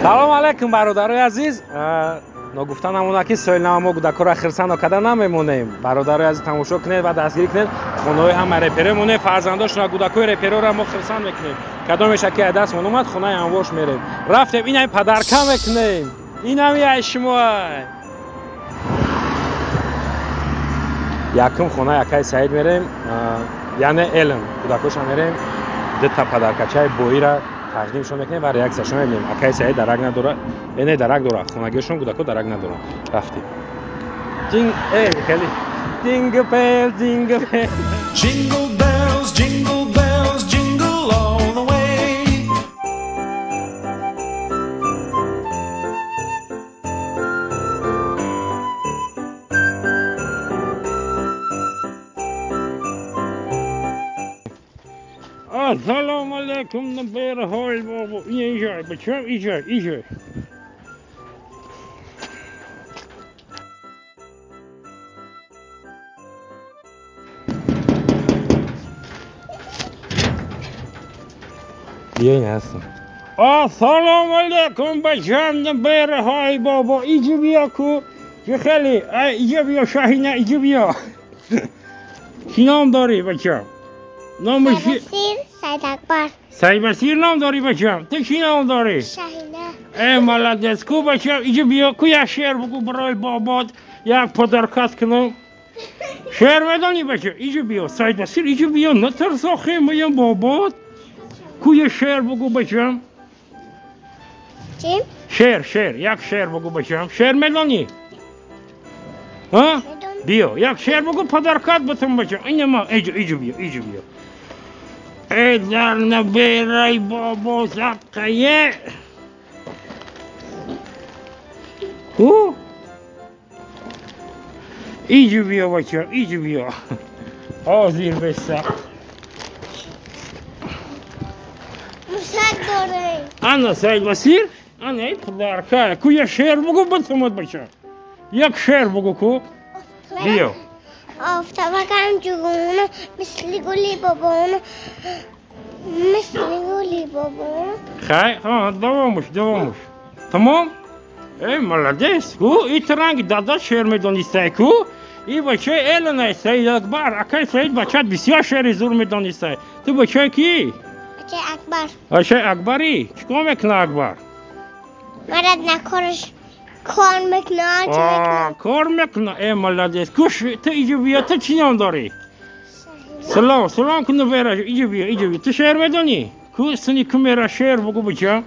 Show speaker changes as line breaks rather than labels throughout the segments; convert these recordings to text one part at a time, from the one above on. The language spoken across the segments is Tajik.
Салом алейкум бародарои азиз. Ногуфта намона ки соли нав мо кӯдакҳоро хирсанд карда намемонем. Бародарои азиз, тамошо кунед ва дастгирӣ кунед. Хонаҳои ҳама реперо монем, фарзандошонро, кӯдакҳои репероро мо хирсанд мекунем. Кадомеша ки дастмон омад, хонаи ҳамвош мерем. Рафтем, инами падарка мекунем. Инами ай шумоай. Якум хонаи акаи Саид мерем, яъне Элм. Кӯдакҳоша мерем, дута падаркачаи боира тақдимшон мекунем ва реаксияшон мебинем. Акаи Саид дарак надора, не дарак дора, хонагиашон кӯдакҳо дарак надоранд. Рафтем. Ҷинг, эй, хеле. Jingle bell, jingle bell.
Jingle bells, jingle bells, jingle all the way.
Ассалому алейкум, набираҳои бобо. Иҷай, бачам, иҷай, иҷай. Биёин ҳастам. Ассалому алейкум, бачам, набираҳои бобо. Иҷа биё ку. Чӣ хеле? Ай, иҷа биё, Шаҳина, иҷа биё. Чӣ ном дорӣ, бачам? Номи чӣ?
Саид Акбар.
Саид Басир ном дорӣ, бачам? Ту чӣ ном дорӣ?
Шаҳина.
Э, молодец. Ку, бачам, иҷа биё, ку як шеър бугӯ барои бобот, як подаркат кунам. Шеър медонӣ, бачам? Иҷа биё, Саид Басир, иҷа биё, натарс охе, моям бобот. Ку як шеър бугӯ, бачам.
Чӣ?
Шеър, шеър, як шеър бугӯ, бачам. Шеър медонӣ? Ҳа? Биё, як шеър бугӯ, подаркат бутам, бачам. Инама, иҷа, иҷа биё, иҷа биё. Эй, дар наберай бобо саққае. Ку? Иҷа биё, бачам, иҷа биё. Ҳозир беса.
Мусак дорем.
Ана, Саид Басир, ана, эй подарка. Ку як шеър бугӯ бутамад, бачам. Як шеър бугӯ ку. Биё.
Офтобакам ҷугуна, мисли гули бобона, мисли гули бобона.
Хай, ҳа, давомуш, давомуш. Тамом? Эй, молодец. Ку, и транги дада шеър медонистай ку? И бачаи Элена, Саид Акбар. Акай Саид бачат бисёр шеъри зур медонистай. Ту бачаи кӣ?
Бачаи Акбар.
Бачаи Акбарӣ? Чӣ кор мекуна Акбар?
Марад накораш кор мекуна, чӣ мекуна?
Кор мекуна. Э, молодец. Куш, ту иҷа биё, ту чӣ ном дорӣ? Салом, салом куну вера, иҷа биё, иҷа биё. Ту шеър медонӣ? Ку, сини ку мера шеър бугӯ, бача?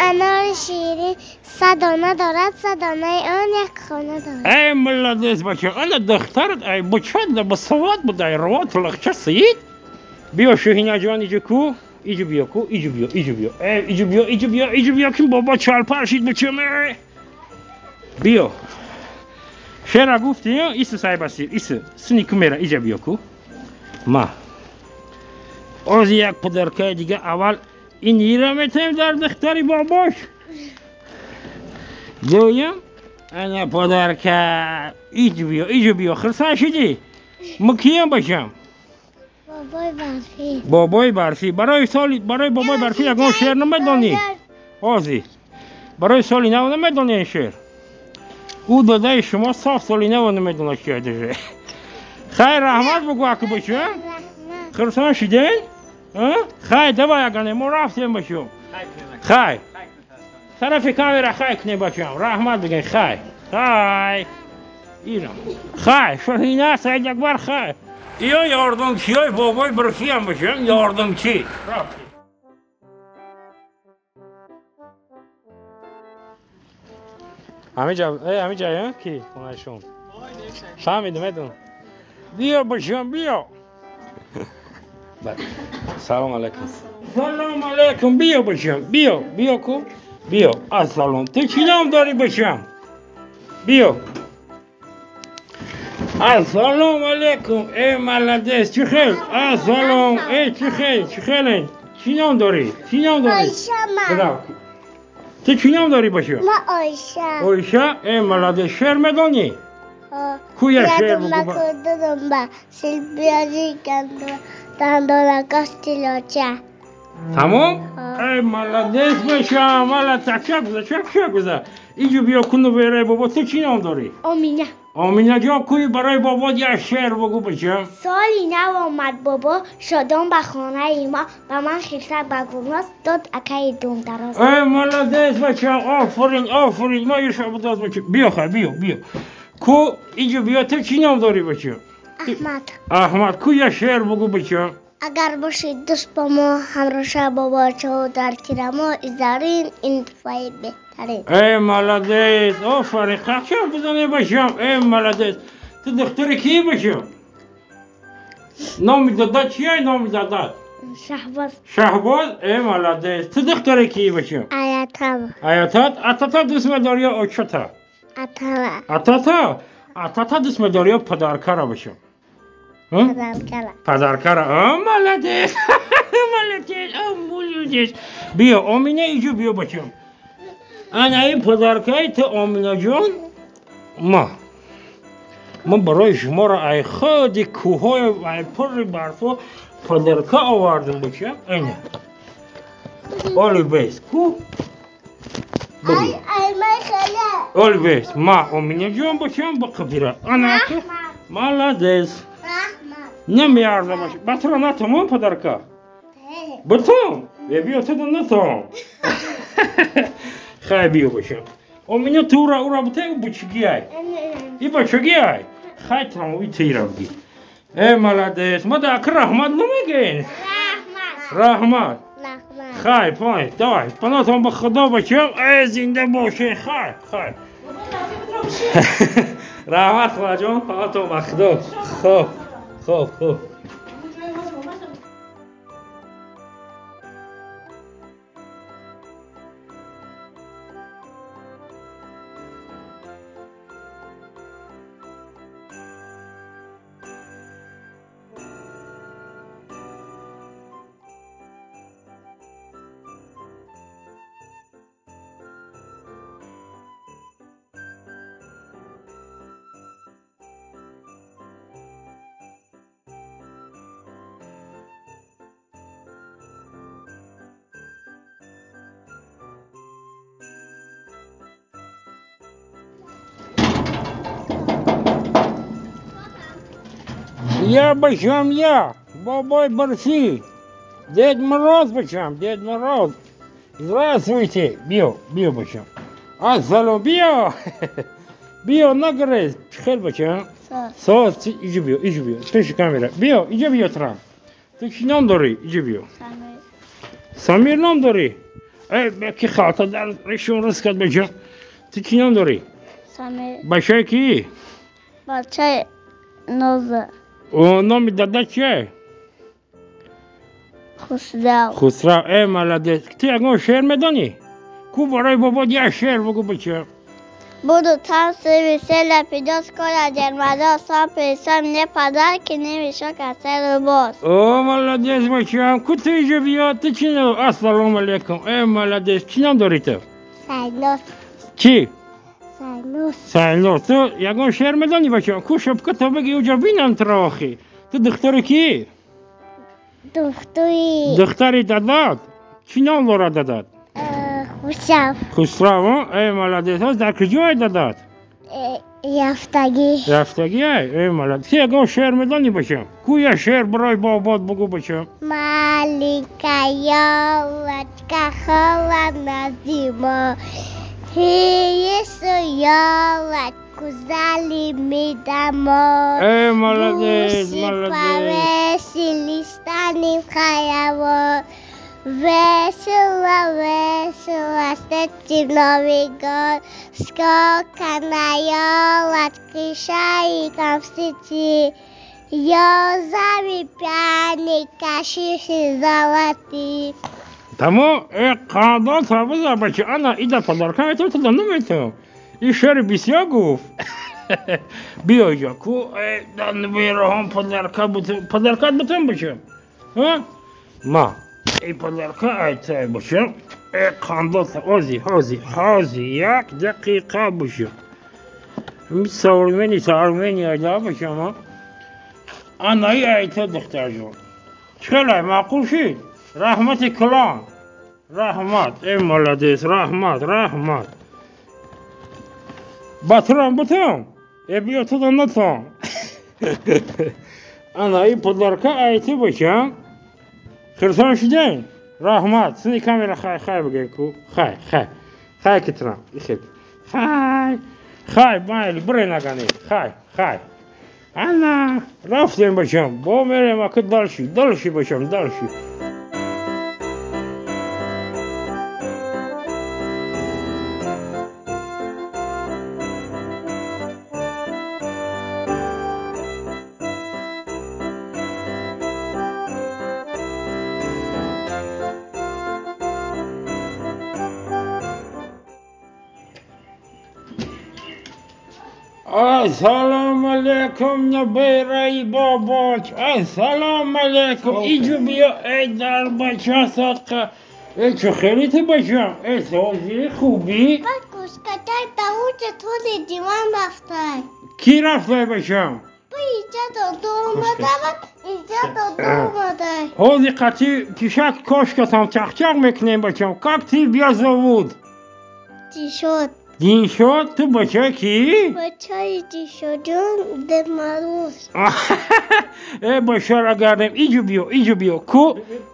Анори ширин сад дона дорад, сад донаи он як хона дорад.
Эй, молодец, бача. Ана духтарат, ай, бача, да басавод буда, ай, ровот, лахча саид. Биё, Шоҳинаҷон, иҷа ку. Иҷа биё ку, иҷа биё, иҷа биё. Эй, иҷа биё, иҷа биё, иҷа биё, ки бобо чалпар шид, бачам, эй. Биё. Шеъра гуфтӣ, ису Саид Басир, ису. Сини ку мера, иҷа биё ку. Ма. Ози як подаркаи дига аввал ин ира метаем дар духтари бобош. Дуюм, ана подарка. Иҷа биё, иҷа биё, хирсан шидӣ? Мо киям, бачам?
Бобои барфӣ.
Бобои барфӣ. Барои соли, барои бобои барфӣ ягон шеър намедонӣ? Ҳозир. Барои соли нав намедонӣ ин шеър? Ӯ додаи шумо соф соли нав намедонад чи даже. Хайр, раҳмат бугӯ, аку бачам. Хирсан шиден? Хай, давай, агане, мо рафтем, бачам. Хай. Тарафи камера хай кунем, бачам. Раҳмат бигӯен, хай. Хай. Ирам. Хай, Шоҳина, Саид Акбар, хай. Иё ёрдамчиёи бобои барфиам, бачам, ёрдамчӣ. Рафтем. Ҳамиҷа, э, ҳамиҷа, э, ки хонаашон? Фаҳмидам, медонам. Биё, бачам, биё. Салом алейкум. Салом алейкум, биё, бачам, биё, биё ку. Биё, ассалом. Ту чӣ ном дорӣ, бачам? Биё. Ассалому алейкум, эй, молодец, чӣ хел? Ассалом, эй, чӣ хел, чӣ хелен? Чӣ ном дорӣ? Чӣ ном дорӣ?
Оиша ма.
Ту чӣ ном дорӣ, бача?
Ма Оиша.
Оиша, эй, молодец, шеър медонӣ? Куя шеър бугӯ.
Кудумба, силбиёзи гандума, дандонакаш тилоча.
Тамом? Эй, молодец бачам, молодец, чак гуза, чак чак гуза. Иҷо биё куну бераи бобо, ту чӣ ном дорӣ?
Омина.
Омина ҷон, куи барои бобо як шеър бугӯ бачам.
Соли нав омад бобо, шодон ба хонаи мо, ба ман хирсак ба гулноз дод акаи думдароз.
Эй, молодец бачам, офарин, офарин, ма иша будоз бачам. Биё хай, биё, биё. Ку иҷо биё, ту чӣ ном дорӣ бачам?
Аҳмад.
Аҳмад, ку як шеър бугӯ бачам.
Агар бошед дӯст бо мо, ҳамроша бо бачаҳо дар тирамо, изарин ин туфаи беҳтарин.
Эй, молодец, офарин, қақча бизанӣ бачам, эй, молодец. Ту духтари кӣ бачам? Номи дада чия, номи дада?
Шаҳбоз.
Шаҳбоз, эй, молодец. Ту духтари кӣ бачам?
Аятама.
Аятат? Атата дӯст медорӣ ё очата?
Атама.
Атата? Атата дӯст медорӣ ё падаркара бачам?
Падаркара.
Падаркара. О, молодец. Молодец, о, молодец. Биё, Омина, иҷо биё бачам. Ана ин падаркаи ту, Оминаҷон, ма. Ман барои шуморо ай худи кӯҳҳои ай пурри барфо падарка овардам бачам. Ина. Оли бес, ку?
Ай, ай, май хеле.
Оли бес, ма, Оминаҷон бачам, ба қабира. Ана ту. Молодец. Намеарзам бачам. Ба туро натамон падарка? Бутон? Е, биё, ту натон. Хай биё бачам. Омина ту ура ура бутай, бучги ай. И бачаги ай. Хай там, и тира буги. Э, молодец. Ма да ака раҳмат намегӯен?
Раҳмат.
Раҳмат.
Раҳмат.
Хай, пой, давай. Панотон ба Худо бачам. Э, зинда бошед. Хай, хай. Раҳмат, холаҷон, панотон ба Худо. Хоб, хоб, хоб. Я бачам я, бобой барфи, Дед Мороз бачам, Дед Мороз. Здравствуйте, биё, биё бачам. Ассалом, биё. Биё, нагрез, хел бачам. Соз, иҷо биё, иҷо биё, пеши камера. Биё, иҷо биё трам. Ту чӣ ном дорӣ? Иҷо биё.
Самир.
Самир ном дорӣ? Эй, ки халта дар ришон рис кард бачам. Ту чӣ ном дорӣ?
Самир.
Бачаи кӣ?
Бачаи Ноза.
О, номи дада чие?
Хусрав.
Хусрав, эй, молодец. Ту ягон шеър медонӣ? Ку барои бобо як шеър бугӯ бача.
Буду там веселье придёт скоро, Дед Мороз сам принесёт мне подарки, не мешок, а целый воз.
О, молодец, бачам. Ку ту иҷо биё, ту чӣ ном? Ассалому алайкум. Эй, молодец. Чӣ ном дорӣ ту?
Сайнос.
Чӣ?
Сайнос.
Сайнос. Ту ягон шеър медонӣ, бачам? Ку шапка то бигӣ, уҷо бинам туро охи. Ту духтари кӣ?
Духтари.
Духтари дадат? Чӣ ном дорад дадат?
Хусрав.
Хусрав, эй, молодец. Ҳоз дар куҷое дадат?
Рафтагӣ.
Рафтагӣ, эй, молодец. Ту ягон шеър медонӣ, бачам? Ку як шеър барои бобот бугӯ, бачам.
Маленькая ёлочка, холодно зимой. Принесу ёлочку, залими домой.
Эй, молодец,
Гуси
молодец.
Повесили, станем хоровод. Весело, весело, встретим Новый год. Сколько на елочке шариков в сети. Ёзами пряника, шиши золотые.
Тамом, э, қандон табиза, бача. Ана, ида подарка метавон, ту да наметавон. И шеъри бисёр гуфт. Биё иҷо, ку, э, дан бероҳон подарка бутун, подаркат бутун, бача. Ҳа? Ма, эй подарка айтай, бача. Э, қандон, ҳози, ҳози, ҳози, як дақиқа, бача. Современный, современный айда, бача, ма. Ана, и айта, духтарҷон. Чӣ хелай, маъқул шид? Раҳмати калон. Раҳмат, эй молодец, раҳмат, раҳмат. Ба турам бутам? Э биё туда натон. Ана ин подарка айти бачам. Хирсон шудем? Раҳмат. Сини камера хай хай бигӯ ку. Хай, хай. Хай китрам. Ихел. Хай. Хай, майли, буре нагани. Хай, хай. Ана, рафтем бачам. Бо мерем ака дальше, дальше бачам, дальше. Ассалому алайкум, набираи бобоч. Ассалому алайкум. Иҷу биё, эй дар бача садқа. Эй чӣ хеле ту бачам? Эй созӣ хубӣ?
Баъд кӯшкатай ба уҷа толи диван рафтай.
Кӣ рафтай бачам?
Ба иҷа доду омада, баъд иҷа доду омадай.
Ҳози қатъи пишак кошкатам чахчах мекунем бачам. Как тебя зовут?
Дишод.
Дилшод, ту бачаи кӣ?
Бачаи Дилшодҷон Дедмароз.
Э бачара гардем, иҷу биё, иҷу биё. Ку,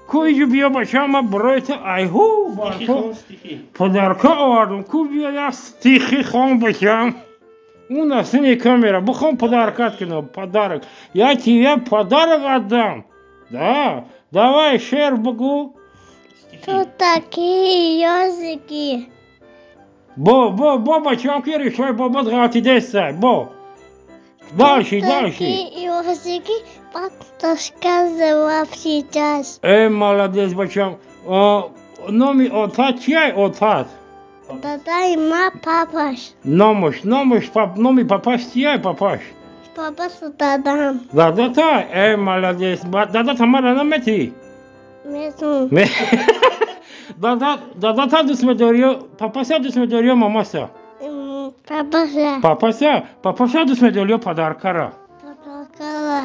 ку иҷу биё бача, ман барои ту айҳу бар ту подарка овардам. Ку биё як стихи хон бачам. У нас не камера, бухон подаркат кунам, подарок. Я тебе подарок отдам. Да, давай шер бугу.
Тут такие языки.
Бо, бо, бо, бачам ки решой бобот ғалтидестай, бо. Дальше, дальше.
Такие языки подсказывал сейчас.
Эй, молодец, бачам. Номи отат чиай отат?
Дада и ма папаш.
Номуш, номуш, пап, номи папаш чиай папаш?
Папаш дадам.
Дадата? Эй, молодец. Дада тамара намети?
Метун.
Дада, дадата дӯст медорӣ ё папаса дӯст медорӣ ё мамаса?
Папаса.
Папаса? Папаса дӯст медорӣ ё падаркара?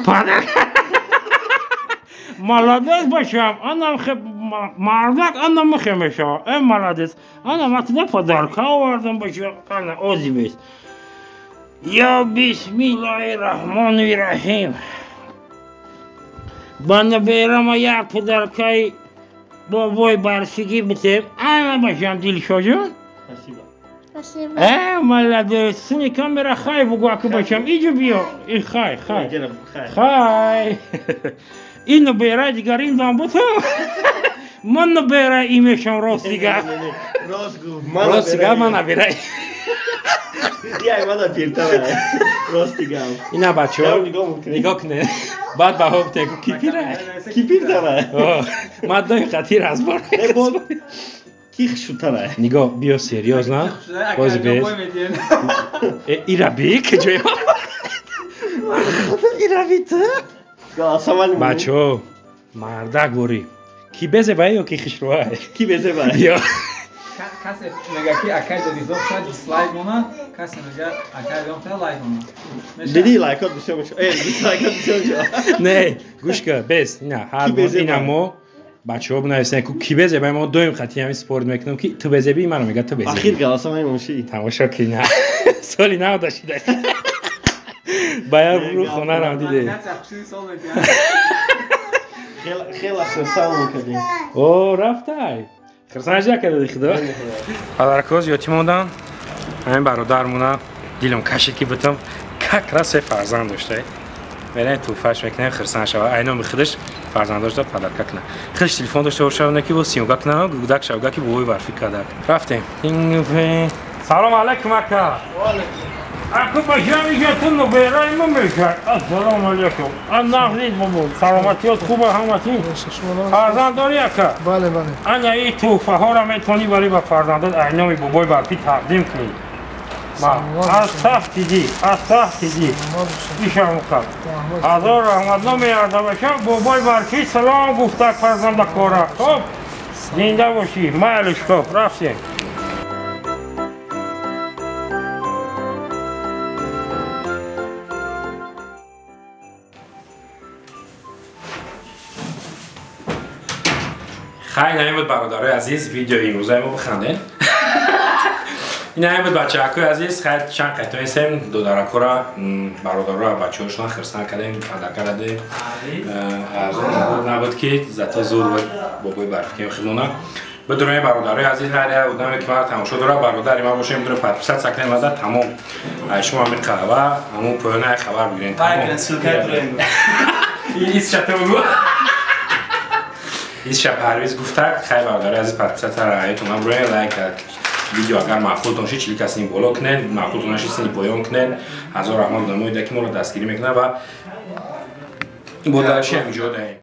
Падаркара.
Молодец, бачам. Анам мардак, анам мехе мешава. Э, молодец. Ана ман туда подарка овардам, бачам. Ана, ози бес. Я бисмиллаҳи раҳмони раҳим. Ба наберама як подаркаи бобои барфигӣ битем. Ана бачам, Дилшоҷон.
Спасибо.
Спасибо.
Э, молодец. Сини камера хай бугу аку бачам. Иҷу биё. И хай, хай. Хай. Ин набера дигар ин дам бутам. Ман набера имешам рост дигар.
Рост гуфт.
Рост дигар ман набера.
Я мана пиртара. Рост дигар.
Ина бачаҳо нигоҳ кунед. Баъд ба ҳоб теку ки пира?
Ки пиртара?
Ман дои қатир аз бор.
Ки хушутара?
Нигоҳ биё серьёзно. Боз бес. Ира би куҷои? Ира би ту? Бачаҳо, мардак ворӣ. Ки безебай ё ки хушрӯай?
Ки безебай?
Ё.
Касе мега ки акай додизоб шад дислайк мона, касе мега акай додизоб лайк мона.
Диди лайкот бисёр мешавад. Э, дислайкот бисёр мешавад.
Не, гӯш кун, бес. Ина ҳар бор ина мо бачаҳо бинависанд ку ки безебай, мо доим хати ҳамин спорт мекунем ки ту безебӣ, маро мега ту безебӣ.
Ахир галасамаи моши.
Тамошо кина. Соли нав дошида. Ба як рӯ хонарам диде.
Хела хурсанд мекардем.
О, рафтай. Хурсанд накарди худо? Падаркоз ётӣ мондан. Ҳамин бародармона дилам кашид ки бутам как раз се фарзанд доштай. Мерем тӯҳфаш мекунем хурсанд шава. Ай номи худаш фарзанд дошта падарка кунад. Худаш телефон дошта бошад не ки бо сиёга кунад, гудак шавга ки бобои барфӣ кардак. Рафтем. Салом алайкум ака. Аку бачам иҷа ту набераи мо мешавад. Ассалому алайкум. Нағзид бобо. Саломатиёт хуба ҳаматӣ? Фарзанд дорӣ ака?
Бале, бале.
Ана ин тӯҳфаҳоро метавонӣ барои ба фарзандот ай номи бобои барфӣ тақдим кунӣ. Аз таҳти дил, аз таҳти дил. Ишамуқад. Ҳазор раҳмат. Номи ардабачам бобои барфӣ салом гуфтак фарзандакора. Хоб, зинда бошӣ. Майлиш, хоб, рафтем. Хай, ин буд, бародарои азиз, видеои имрӯзаи мо. Бихандед. Ин буд, бачаҳакои азиз. Хай, чанд қайтоистем, додаракора, бародарора, бачаҳошона хирсан кардем, подарка дадем. Арзон набуд, ки зато зуд буд. Бобои барфикем хидмона бидурои. Бародарои азиз, ҳар як одаме ки мара тамошо дорад, бародари ман боша, медура подписаться кунед вада тамом. Ай шумо ҳамин қаҳва, ҳамун поёна хабар бигирен.
Лайк, ссылка дорем.
Исшата бугу, исша Парвиз гуфтак. Хай, бародари азиз, подписаться раъятон броен, лайк видео, агар маъқултон шид, чилика сини боло кунед, маъқултон нашид, сини поён кунед. Ҳазор раҳмат одамоида, ки моро дастгирӣ мекунад, ва бо дарши ҳамиҷо даем.